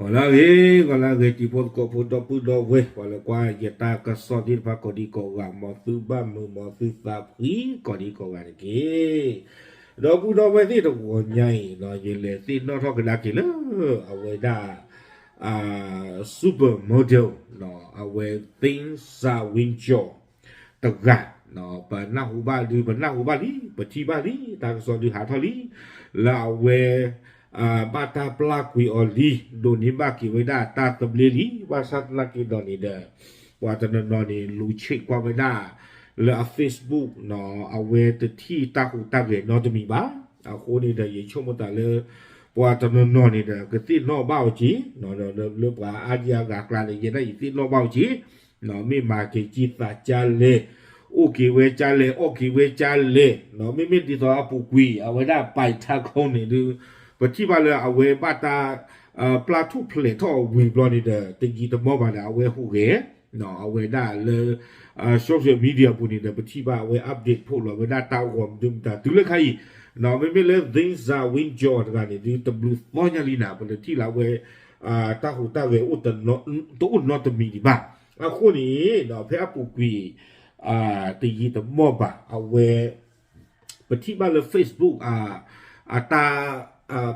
ဂီၤလၢအဂ့ၤ ဂီၤလၢအဂ့ၤ တံၤဖိသကိးဖိ ဒီပုၢ်ဒီဝဲၢ် ပှၤလၢကွၢ်ယတၢ်ကစီၣ်သ့ၣ်တဖၣ် ကိးဒံကိးဂၤ မ်သုဘၣ်မုာ် မ်သုသးဖှံ ကိးဒံကိးဂၤတက့ၢ်. ဒီပုၢ်ဒီဝဲၢ်သ့ၣ် တဂီၤညါအံၤ ယလဲၤသ့ၣ်နီၣ်ထီၣ်ကဒါက့ၤလၢ အဝဲဒၣ် supermodel အဝဲ သ့စၤဝံကၠီၣ် တဂၤ, ပနၢ်ဟူဘၣ်ဒုး ပနၢ်ဟူဘၣ်လံ ပထံၣ်ဘၣ်လံ တၢ်ကစီၣ်ဒုးဟးထီၣ်လံ လၢအဝဲ ဘၣ်တၢ်ပျၢ်ကွံာ်အီၤလံ ဒိးန့ၢ်ဘၣ်က့ၤဝဲဒၣ်တၢ်သဘျ့လံ ဘၣ်ဆၣ်သနာ်က့ဒီးန့ၣ်ဒီး ပှၤတနီၤနီၤန့ၣ် လူၤဆံးကွၢ်ဝဲဒၣ် လၢအ Facebook အဝဲတထံၣ်တၢ်ဟူးတၢ်ဂဲၤနီတမံၤဘၣ်. အဃိန့ၣ်ဒီး ယဆိကမိၣ်သးလၢ ပှၤတနီၤနီၤန့ၣ်ဒီး ကသ့ၣ်နီၣ်ဘၣ်အီၤက့ၤ လၢပှၤအါဒံအါဂၤအကျါန့ၣ် ယဲဒၣ်ယသ့ၣ်နီၣ်ဘၣ်အီၤက့ၤ မ့ၢ်မၤက့ၤကံသးကၢ်လဲၣ်, အိၣ်က့ၤဝဲကၢ်လဲၣ်, အီၣ်က့ၤဝဲကၢ်လဲၣ်, မ့မ့ၢ်ဒ်သိးအပူၤကွံာ် အဝဲဒၣ် ပၢ်ထါခိၣ်န့ၣ်ဒုး ပထံၣ်ဘၣ်လၢအဝဲဘၣ်တၢ် ပျၢ်ထူၣ်ဖျဲးထီၣ်အဝံၤဘျီန့ၣ်ဒီး တယံာ်တမီၢ်ဘၣ်ဒီး အဝဲဟူးဂဲၤ အဝဲဒၣ်လၢ social media ပူၤန့ၣ်ဒီး ပထံၣ်ဘၣ်အဝဲ update ဖှိၣ်လီၤဝဲဒၣ်တၢ်ဂီၤမနုၤမတၤတုၤလၢခါအံၤ, မ့မ့ၢ်လၢ သ့စၤဝံကၠီၣ် တဂၤန့ၣ်ဒုး တဘျုးသီညါလံနၤ ပတထံၣ်လၢအဝဲ တၢ်ဟူးတၢ်ဂဲၤ တအိၣ်နီတမံၤဒံးဘၣ်. အဃိန့ၣ် ဖဲအပူၤကွံာ် တယံာ်တမီၢ်ဘၣ် အဝဲ ပထံၣ်ဘၣ်လၢ Facebook အတၢ်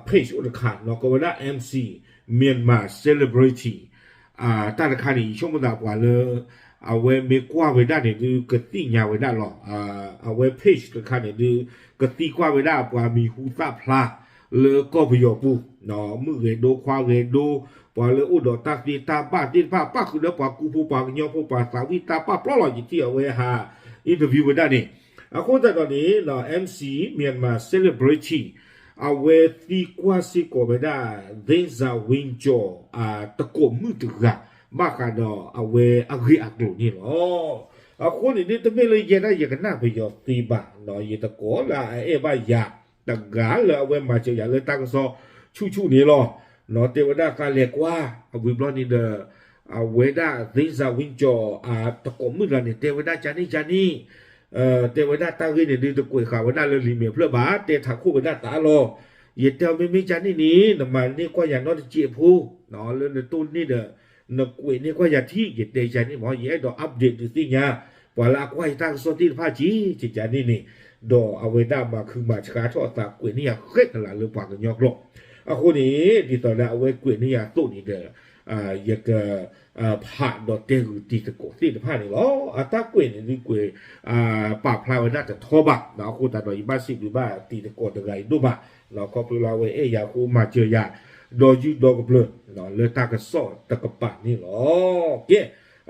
page အိၣ်တခါ ကိးဝဲဒၣ် MC Myanmar Celebrity တၢ်တခါန့ၣ် ယဆိကမိၣ်သးပှၤလၢ အဝဲမ့ၢ်ကွၢ်ဝဲဒၣ်န့ၣ်ဒုး ကသ့ၣ်ညါဝဲဒၣ်လီၤ. အဝဲ page တခါန့ၣ်ဒုး ကသံကွၢ်ဝဲဒၣ်ပှၤမံၤဟူသၣ်ဖျါ လၢကီၢ်ပယီၤပူၤ မုၣ်ဂဲၤဒိ ခွါဂဲၤဒိ ပှၤလၢအိၣ်ဒီးတၢ်သ့တၢ်ဘၣ်သ့ၣ်တဖၣ် ပၣ်ဃုာ်ဒီးပှၤကူဖိပှၤကညီဖိ ပှၤသးဝံၣ်တၢ်ပာ်ပျီလီၤ ယထံၣ်အဝဲဟး interview ဝဲဒၣ်န့ၣ်. အဃိသတးဒီးန့ၣ် MC Myanmar Celebrity အဝဲသံကွၢ်စ့ၢ်ကီးဝဲဒၣ် သ့စၤဝံကၠီၣ် တကိးမုၣ်တဂၤ ဘၣ်ဃးဒီးအဝဲအဂ့ၢ်အကျိၤန့ၣ်လီၤ. အဃိန့ၣ်ဒုး တမ့ၢ်လၢယဲဒၣ်ယကနၣ်ပယီၤသ့ဘၣ်, ယသကိးလၢအအဲၣ်ဘၣ်ယၤ တဂၤလၢအဝဲမၤစၢၤယၤလၢတၢ်ကစီၣ်ဆူၣ်ဆူၣ်န့ၣ်လီၤ. တဲဝဲဒၣ်သးလဲၤကွၢ် အဝံၤဘျီန့ၣ်ဒီး အဝဲဒၣ် သ့စၤဝံကၠီၣ် တကိးမုၣ်တဂၤန့ၣ် တဲဝဲဒၣ်ကန့ၣ်ကန့ၣ် တဲဝဲဒၣ်တၢ်ဂ့ၢ်န့ၣ်ဒုး တကွဲးဃာ်ဝဲဒၣ်လၢလံာ်မဲာ်ဖျၢၣ်ဘၣ် တဲထးခိၣ်ဝဲဒၣ်သးလီၤ. ယတဲအီၤ မ့မ့ၢ်ကန့ၣ်န့ၣ် နမၤန့ၢ်ကွၢ်ယၤနီတစဲးဖိ လၢနတိၢ်န့ၢ်ဒီး နကွဲးန့ၢ်ကွၢ်ယၤထံၣ် ယတဲကန့ၣ်မ့ၢ် ယအဲၣ်ဒိး update ဒုးသ့ၣ်ညါ ပှၤလၢအကွၢ်ယတၢ်ကစီၣ်သ့ၣ်တဖၣ်က့ၤ ကန့ၣ်န့ၣ် ဒီးအဝဲဒၣ်မၤခုမၤဆှါထီၣ်အသး ကွဲးန့ၢ်ယၤဃဲကလးလၢပှၤကညီကျိာ်. အဃိန့ၣ် ဒ်သိးလၢအဝဲကွဲးန့ၢ်ယၤအသိးန့ၣ်ဒီး ယက ဖးဒီးတဲဂုာ်တံၤသကိးသ့ၣ်တဖၣ်န့ၣ်လီၤ. အတၢ်ကွဲးန့ၣ်ဒုးကွဲး ပာ်ဖျါဝဲဒၣ်တထီဘၣ် အဃိသတးဒီး ယဘၣ်စံးဘျုးဘၣ်တံၤသကိးတဂၤအံၤဒိၣ်မး ခီဖျိလၢအဝဲအဲၣ်ယၤအဃိ မၤစၢၤယၤ ဒီးယုၢ်ဒီကပျၢၤ လၢတၢ်ကစီၣ်တကပၤန့ၣ်လီၤ. ကဲ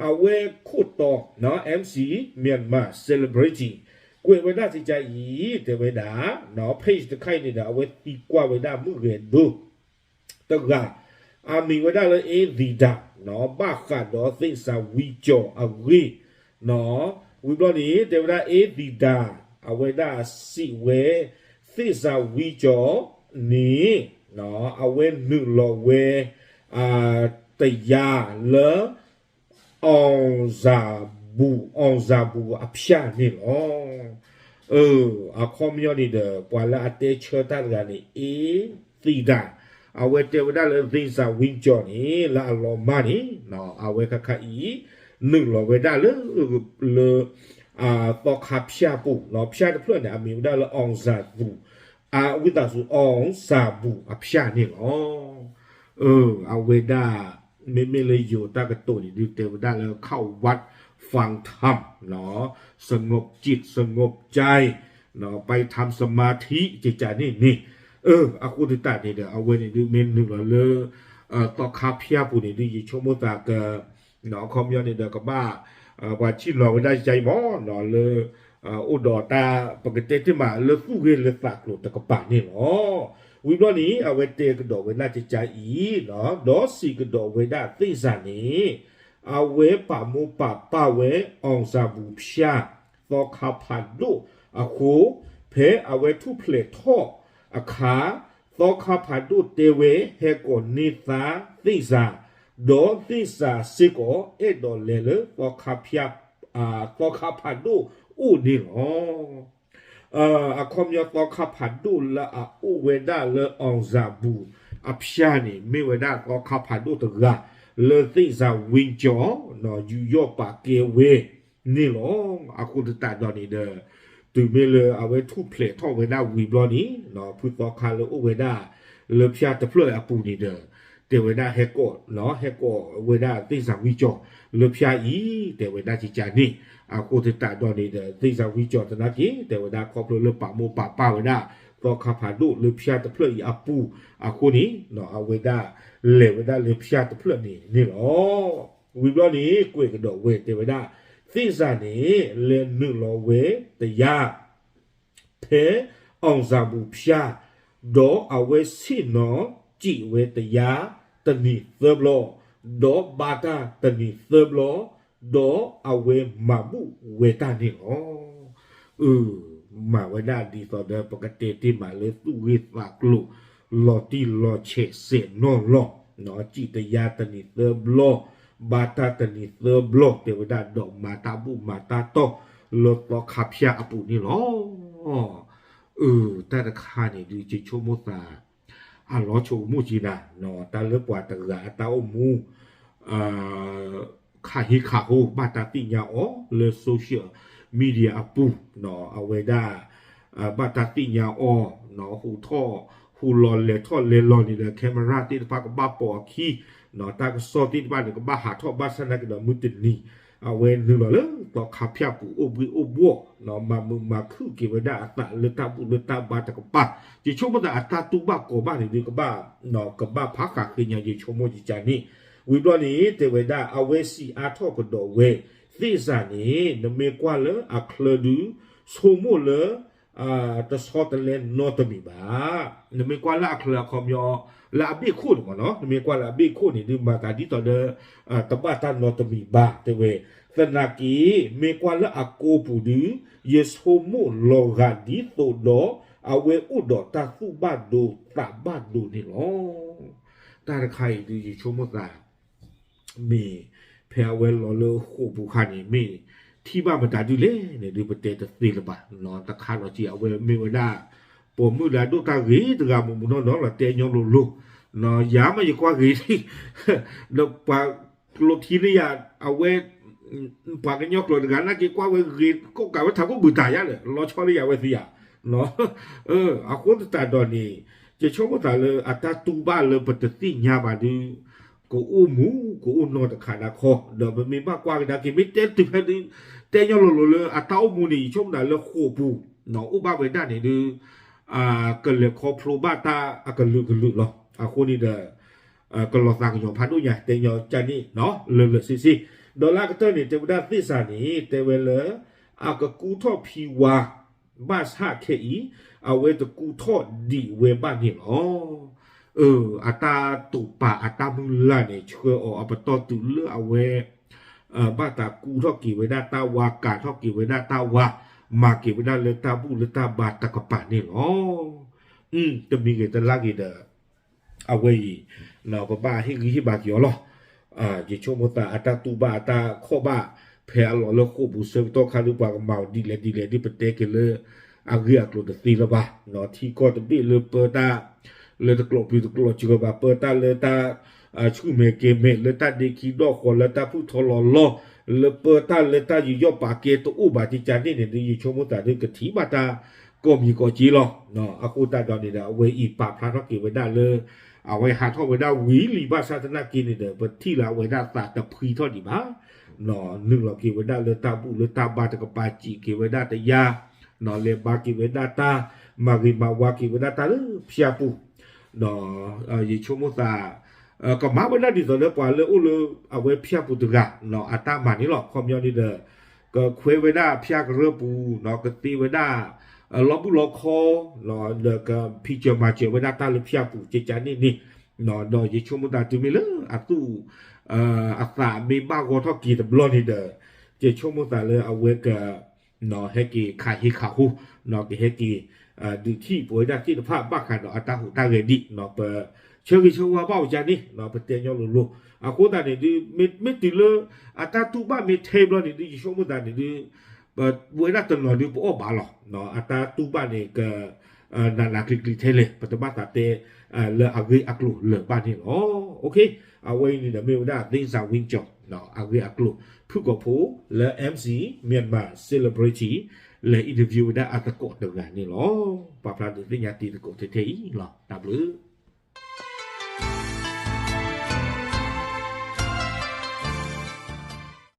အဝဲခိၣ်တီ MC Myanmar Celebrity ကွဲးဝဲဒၣ်စံးကါအံၤ တဲဝဲဒၣ် page တခါအံၤန့ၣ်ဒီး အဝဲသံကွၢ်ဝဲဒၣ်မုၣ်ဂဲၤဒိ တဂၤ အမံၤဝဲဒၣ်လၢ အ့သံဒၤ ဘၣ်ဃးဒီးသ့ၣ်စၤဝံကၠီၣ်အဂ့ၢ် ဝံၤဘျီန့ၣ် တဲဝဲဒၣ် အ့သံဒၤ အဝဲဒၣ်စံးဝဲ သ့ၣ်စၤဝံကၠီၣ်န့ၣ် အဝဲနုာ်လီၤဝဲ တယၤလၢ အောင်ဇာပူ အောင်ဇာပူ အဖျၢၣ်န့ၣ်လီၤ. အခီပညီန့ၣ်ဒီး ပှၤလၢအတဲဆၢတၢ်တဂၤန့ၣ် အ့သံဒၤ အဝဲတဲဝဲဒၣ်လၢ သ့ၣ်စၤဝံကၠီၣ်န့ၣ် လၢအလီၤမၢ်န့ၣ် အဝဲခါခါအံၤ နုာ်လီၤဝဲဒၣ်လၢ လၢ သီခါဖၠၣ်ပူၤ ဖၠၣ်တဖျၢၣ်န့ၣ် အမံၤဝဲဒၣ်လၢ အောင်ဇာပူ အဝံသးစူၤ အောင်ဇာပူ အဖၠၣ်န့ၣ်လီၤ. အဝဲဒၣ် မ့မ့ၢ်လၢယိၤတၢ်ကတိၤန့ၣ်ဒုး တဲဝဲဒၣ်လၢ เข้าวัดฟังธรรม สงบจิตสงบใจ ไปทำสมาธิ ကကန့ၣ်န့ၣ် အဃိသတးန့ၣ်ဒီး အဝဲန့ၣ်ဒုး မ့ၢ်နုာ်လီၤလၢ သီခါဖၠၣ်ပူၤန့ၣ်ဒုး ယဆိကမိၣ်သးက အခီပညီန့ၣ်ဒီး ကဘၣ် ပှၤဆံးလီၤဝဲဒၣ်ကကအံၤမ့ၢ် လၢ အိၣ်ဒီးတၢ် ပကတဲတ့ၢ်မး လၢသူၣ်ဂ့ၤလၢသးကျိၤတကပၤန့ၣ်လီၤ. ဝံၤဘျီန့ၣ် အဝဲတဲကဒီးဝဲဒၣ်ကကအံၤ ဒီးစံးကဒီးဝဲဒၣ်သ့ၣ်စၤန့ၣ် အဝဲပာ်မိၢ်ပာ်ပၢ်ဝဲ အောင်ဇာပူ ဖၠၣ် သီခါဖးဒိၣ်အဃိ ဖဲအဝဲထူၣ်ဖျဲးထီၣ်အခါ သီခါဖးဒိၣ်တဲဝဲ ဟဲကိးန့ၢ်သါသ့ၣ်စၤ ဒီးသ့ၣ်စၤစ့ၢ်ကီး အဲၣ်ဒိးလဲၤလၢ သီခါဖၠၣ် သီခါဖးဒိၣ်အိၣ်န့ၣ်လီၤ. အခီပညီ သီခါဖးဒိၣ်လၢအအိၣ်ဝဲဒၣ်လၢ အောင်ဇာပူ အဖၠၣ်န့ၣ် မ့ၢ်ဝဲဒၣ်သီခါဖးဒိၣ်တဂၤ လၢသ့ၣ်စၤဝံကၠီ ယူးယီၣ်ပာ်ကဲဝဲန့ၣ်လီၤ. အဃိသတးဒီးန့ၣ်ဒီး တုၤမ့ၢ်လၢအဝဲထူၣ်ဖျဲးထီၣ်ဝဲဒၣ်ဝံၤဘျီန့ၣ် ဖုသီခါလၢအိၣ်ဝဲဒၣ် လၢဖၠၣ်တဖျၢၣ်အပူၤန့ၣ်ဒီး တဲဝဲဒၣ်ဟဲကိး ဟဲကိးဝဲဒၣ်သ့ၣ်စၤဝံကၠီ လၢဖၠၣ်အံၤ တဲဝဲဒၣ်ကကန့ၣ် အဃိသတးဒီးန့ၣ်ဒီး သ့ၣ်စၤဝံကၠီသနာ်က့ တဲဝဲဒၣ်ခီဖျိလၢပာ်မိၢ်ပာ်ပၢ်ဝဲဒၣ် သီခါဖးဒိၣ်လၢဖၠၣ်တဖျၢၣ်အံၤအပူၤအဃိန့ၣ် အဝဲဒၣ်လဲၤဝဲဒၣ်လၢဖၠၣ်တဖျၢၣ်န့ၣ်န့ၣ်လီၤ. ဝံၤဘျီန့ၣ် ကွဲးကဒီးဝဲတဲဝဲဒၣ် သ့ၣ်စၤန့ၣ် လဲၤနုာ်လီၤဝဲတယါ ဖဲ အောင်ဇာပူဖၠၣ် ဒီးအဝဲဆ့ၣ်နီၤစံးဝဲတယါ တနံၤသၢဘျီ, ဒီးဘါတၢ်တနံၤသၢဘျီ, ဒီးအဝဲမၤဘူၣ်ဝဲတၢ်န့ၣ်လီၤ. အၢ မၤဝဲဒၣ်ဒ်သိးဒီး ပကတဲတ့ၢ်မးလၢသူၣ်ဂ့ၢ်သးကျိၤ လီၤတံၢ်လီၤဆဲးစဲးနီၢ်လီၤ, စံးတယါတနံၤသၢဘျီ, ဘါတၢ်တနံၤသၢဘျီ တဲဝဲဒၣ်ဒီးမၤတၢ်ဘူၣ်မၤတၢ်တီၢ် လၢသီခါဖၠၣ်အပူၤန့ၣ်လီၤ. အၢ တၢ်တခါန့ၣ်ဒုး ယဆိကမိၣ်သး အလီၤဆိကမိၣ်က့ၤနၤ တၢ်လၢပှၤတဂၤအတၢ်အိၣ်မူ ခးဟ့ခးဟိ ဘၣ်တၢ်သ့ၣ်ညါအီၤလၢ social media အပူၤ, အဝဲဒၣ် ဘၣ်တၢ်သ့ၣ်ညါအီၤ ဟူးထီၣ် ဟူးလီၤလဲၤထီၣ်လဲၤလီၤန့ၣ်ဒီး camera သ့ၣ်တဖၣ်ကဘၣ်ပိာ်အခံ, တၢ်ကစီၣ်သ့ၣ်တဖၣ်န့ၣ် ကဘၣ်ဟးထီၣ်ဘၣ်ဆၣ်နာ်က့ဒီး မုၢ်တနံၤ အဝဲနုာ်လီၤလၢသီခါဖၠၣ်ပူၤအိၣ်ဘှံးအိၣ်ဘှီၣ်, မၤမုာ်မၤခုၣ်က့ၤဝဲဒၣ်အသးလၢတၢ်ဘူၣ်လၢတၢ်ဘါတကပၤ, ယဆိကမိၣ်သးအတၢ်တူၢ်ဘၣ်ကီၤဘၣ်န့ၣ်ဒုး ကဘၣ် ကဘၣ်ဖးဃာ်ဃ့ညါ ယဆိကမိၣ်ယကန့ၣ်, ဝံၤဘျီန့ၣ် တဲဝဲဒၣ် အဝဲစံးအါထီၣ်ကဒီးဝဲ သ့ၣ်စၤန့ၣ် နမ့ၢ်ကွၢ်လၢအချၢဒုး ဆိကမိၣ်လၢ တဆီတလဲနီတမံၤဘၣ်. နမ့ၢ်ကွၢ်လၢအချၢအခီပညီ လၢအဘ့ၣ်ခိၣ်န့ၣ်မ့ၢ်နီၤ, နမ့ၢ်ကွၢ်လၢအဘ့ၣ်ခိၣ်န့ၣ်ဒုး မၤသးဒ်သိးလၢ တဘၣ်တၢ်နီတမံၤဘၣ် တဲဝဲ, သနာ်က့ မ့ၢ်ကွၢ်လၢအကိာ်ပူၤဒုး ယဆိကမိၣ်လီၤဂာ်ဒ်သိးဒီး အဝဲအိၣ်ဒီးတၢ်သူၣ်ဘၣ်ဒိသးဘၣ်ဒိန့ၣ်လီၤ. တၢ်တခါအံၤဒုး ယဆိကမိၣ်သး မ့ၢ် ဖဲအဝဲလီၤလၢဃိာ်ပူၤခါန့ၣ် မ့ၢ်ထံၣ်ဘၣ်မတၤဒုလဲၣ်န့ၣ်ဒုး ပတဲတသ့လၢၤဘၣ်, တခါဒီးက့ အဝဲမ့ၢ်ဝဲဒၣ် ပိာ်မုၣ်လၢအဒိၣ်တၢ်ဂ့ၤတဂၤမူးမူးနီၢ်နီၢ်လီၤ တဲညီလိၤလိၤ, ယၤမ့ၢ်ယကွၢ်ဂ့ၤ ဒီးပှၤကျိးထံန့ၢ်ယၤ အဝဲ ပှၤကညီကျိာ်တဂၤနာ်က့ ကွၢ်ဝဲဂ့ၤ ကိးကးဝဲထးခိၣ်ဘုၣ်တၢ်ယါလၢာ် လီၤဆီလၢယၤဝဲသ့ဧါ. အဃိသတးဒီးန့ၣ် ယဆိကမိၣ်သးလၢအတၢ်တူၢ်ဘၣ်လၢပတသ့ၣ်ညါဘၣ်ဒုး ကအိၣ်မူ ကအိၣ်နီတခါနါခီ ဒီးပမ့ၢ်ဘၣ်ကွၢ်ကဒါက့ၤ မ့ၢ်တဲတုၤဖဲဒုး တဲညီလိၤလိၤလၢအတၢ်အိၣ်မူန့ၣ် ယဆိကမိၣ်သးလၢဃိာ်ပူၤ အိၣ်ဘၣ်ဝဲဒၣ်န့ၣ်ဒုး ကလဲၤခီဖျိဘၣ်တၢ်အကလုာ်ကလုာ်လီၤ. အဃိန့ၣ်ဒီး ကလီၤသးကညီၤဖးဒိၣ်ညါ တဲညီကန့ၣ် လၢာ်လၢာ်ဆ့ဆ့ ဒီးလၢအကတၢၢ်န့ၣ် တဲဝဲဒၣ်သ့ၣ်စၤန့ၣ် တဲဝဲလၢ အကကူထီၣ်ဖံဝါ ဘၣ်ဆၣ်ခဲအံၤ အဝဲတကူထီၣ်ဒံးဝဲဘၣ်န့ၣ်လီၤ. အတၢ်တိာ်ပာ်အတၢ်မုၢ်လၢ်န့ၣ် ဆှၢအီၤအပတီၢ်တုၤလၢအဝဲ ဘၣ်သးကူထီၣ်က့ၤဝဲဒၣ်တၢ်ဝါ ကၤထီၣ်က့ၤဝဲဒၣ်တၢ်ဝါ မၤက့ၤဝဲဒၣ်လၢတၢ်ဘူၣ်လၢတၢ်ဘါတကပၤန့ၣ်လီၤ. တမံၤဂ့ၤတလါဂ့ၤဒီး အဝဲအံၤ ပဘၣ်ဟ့ၣ်ဂံၢ်ဟ့ၣ်ဘါက့ၤအီၤလီၤ. ယဆိကမိၣ်သးအတၢ်တူၢ်ဘၣ်အတၢ်ခီၣ်ဘၣ် ဖဲအလီၤလၢဃိာ်ပူၤဆၢကတီၢ်ခါဒုး ပှၤကမၤအီၤဒ်လဲၣ်ဒ်လဲၣ်ဒ် ပတဲက့ၤလၢ အဂ့ၢ်အကျိၤတသ့လၢၤဘၣ်. ထံကီၢ်တဘ့ၣ်လၢပၢတၢ် လၢတကျိးပျံၤတကျိးစှၤဘၣ် ပၢတၢ်လၢတၢ် ဆူၣ်မဲာ်ကဲၤမဲာ် လၢတၢ်ဒ့ခံဒီၣ်ဃီ လၢတၢ်ဖုၣ်ထီလီၤလီၢ် လၢပၢတၢ်လၢတၢ်ယူးယီၣ်ပာ်ကဲတအိၣ်ဘၣ်ကကန့ၣ်န့ၣ်ဒုး ယဆိကမိၣ်သးဒုးကထံၣ်ဘၣ်တၢ်ကီၢ်မံၤကီၢ်စ့လီၤ. အဃိသတးဒီးန့ၣ်ဒီး အဝဲအံၤပာ်ဖျါထီၣ်က့ၤဝဲဒၣ်လၢ အဝဲဟးထီၣ်ဝဲဒၣ်ဝံၤလံဘၣ်ဆၣ်သနာ်က့န့ၣ်ဒီး ပထံၣ်လၢအဝဲဒၣ်သးတဖှံထီၣ်ဒံးဘၣ် နုာ်လီၤက့ၤဝဲဒၣ်လၢတၢ်ဘူၣ်လၢတၢ်ဘါတကပၤ စံးက့ၤဝဲဒၣ်တယါ လဲၤဘါက့ၤဝဲဒၣ်တၢ် မၤဂ့ၤမၤဝါက့ၤဝဲဒၣ်တၢ်လၢဖၠၣ်ပူၤ ဒီး ယဆိကမိၣ်သး ကမၤဝဲဒၣ်ဒ်သိးလၢပှၤလၢအိၣ်လၢအဝဲဖၠၣ်ပူၤတဂၤ အတၢ်မၤန့ၣ်လီၤ. ခီပညီန့ၣ်ဒီး ကခွဲးဝဲဒၣ်ဖၠၣ်ကရၢၢ်ပူၤ ကသ့ဝဲဒၣ် လီၢ်ဘူၣ်လီၢ်ခီ ဒီးကဖံးစၢၤမၤစၢၤဝဲဒၣ်တၢ်လၢဖၠၣ်ပူၤ ကကန့ၣ်န့ၣ် ဒီးယဆိကမိၣ်သးတုၤမ့ၢ်လၢအသူၣ် အသးမ့ၢ်ဘၣ်ဂီၢ်ထီၣ်က့ၤတဘျီန့ၣ်ဒီး ယဆိကမိၣ်သးလၢအဝဲက ဟဲက့ၤခးဟ့ခးဟိ ကဟဲက့ၤ ဒုးထံၣ်ပဝဲဒၣ်သ့ၣ်တဖၣ်ဘၣ်ဃးဒီးအတၢ်ဟူးတၢ်ဂဲၤဒံး ပဆၢဂ့ၤဆၢဝါဘၣ်ဝဲဒၣ်န့ၣ် ပတဲညီလိၤလိၤ အဃိသတးန့ၣ်ဒုး မ့ၢ်တုၤလၢ အတၢ်တူၢ်ဘၣ်မ့ၢ်ထဲဘျီန့ၣ်ဒုး ယဆိကမိၣ်သးန့ၣ်ဒုး ပဝဲဒၣ်တနီၤဒုးပအီၣ်ဘၣ်လီၤ. အတၢ်တူၢ်ဘၣ်န့ၣ် က နးနးကျံၤကျံၤထဲလဲၣ် ပတဘၣ်သးတဲ လၢအဂ့ၢ်အကျိၤလၢၤဘၣ်န့ၣ်လီၤ. အဝဲအံၤန့ၣ်ဒီးမ့ၢ်ဝဲဒၣ် သ့ၣ်စၤဝံကၠီၤ အဂ့ၢ်အကျိၤ ဖုၣ်ကိာ်ဖိလၢ M C Myanmar Celebrity လဲၤ interview ဝဲဒၣ်အသကိးတဂၤန့ၣ်လီၤ. ပာ်ဖျါဒုးသ့ၣ်ညါတံၤသကိးထဲထဲအံၤလီၤ. တၢ်ဘျုး